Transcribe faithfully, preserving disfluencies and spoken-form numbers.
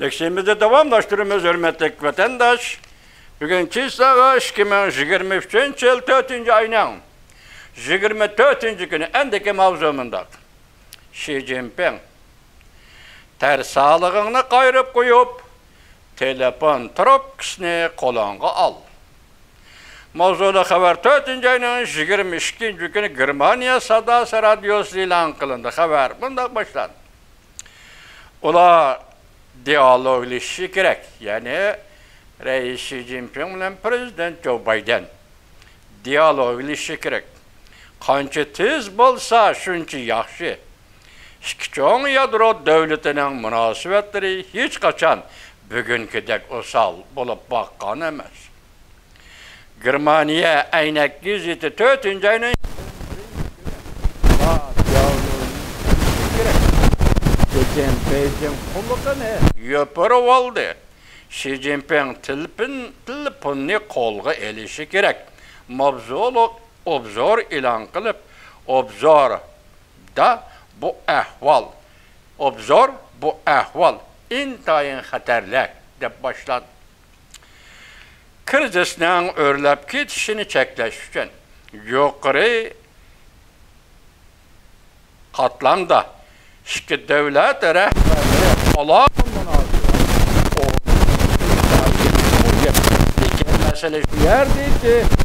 لېكسىيىمىزنى داۋاملاشتۇرىمىز، ھۆرمەتلىك ۋەتەنداش. بۈگۈن چىسلاغا ئىككى مىڭ يىگىرمە ئۈچىنچى يىل تۆتىنچى ئاينىڭ يىگىرمە تۆتىنچى كۈنى. ئەندىكى ماۋزۇ مۇنداق: شى جىنپىڭ، تەرسالىقىڭنى قايرىپ قويۇپ، تېلېفون تروپكىسىنى قولۇڭغا ئال. ماۋزۇلۇق خەۋەر تۆتىنچى ئاينىڭ يىگىرمە ئىككىنچى كۈنى گېرمانىيە ساداسى رادىيوسىدا ئېلان قىلىندى. خەۋەر مۇنداق باشلاندى: ئۇلار دىئالوگلىشىشى كېرەك، يەنى رەئىس شى جىنپىڭ بىلەن پىرېزىدېنت جو بايدېن دىئالوگلىشىشى كېرەك. قانچە تېز بولسا، شۇنچە ياخشى. ئىككى چوڭ يادرو دۆلىتىنىڭ مۇناسىۋەتلىرى ھېچقاچان بۈگۈنكىدەك ئوسال بولۇپ باققان ئەمەس. گېرمانىيە ئەينەك گېزىتى تۆتىنچى ئاينىڭ شى جىنپىڭ بېيجىڭ قۇلىقىنى يوپۇرۇۋالدى. شى جىنپىڭ تېلېفون-، تېلېفوننى قولغا ئېلىشى كېرەك. ماۋزۇلۇق ئوبزور ئېلان قىلىپ، ئوبزوردا بۇ ئەھۋال، ئوبزور بۇ ئەھۋال ئىنتايىن خەتەرلىك، دەپ باشلاندى. كىرىزىسنىڭ ئۆرلەپ كېتىشىنى چەكلەش ئۈچۈن يۇقىرى قاتلامدا ئىككى دۆلەت رەھبەرلىرى ئالاقە مۇناسىۋەت ئورنىتىشى ئىنتايىن مۇھىم. لېكىن مەسىلە شۇ يەردىكى،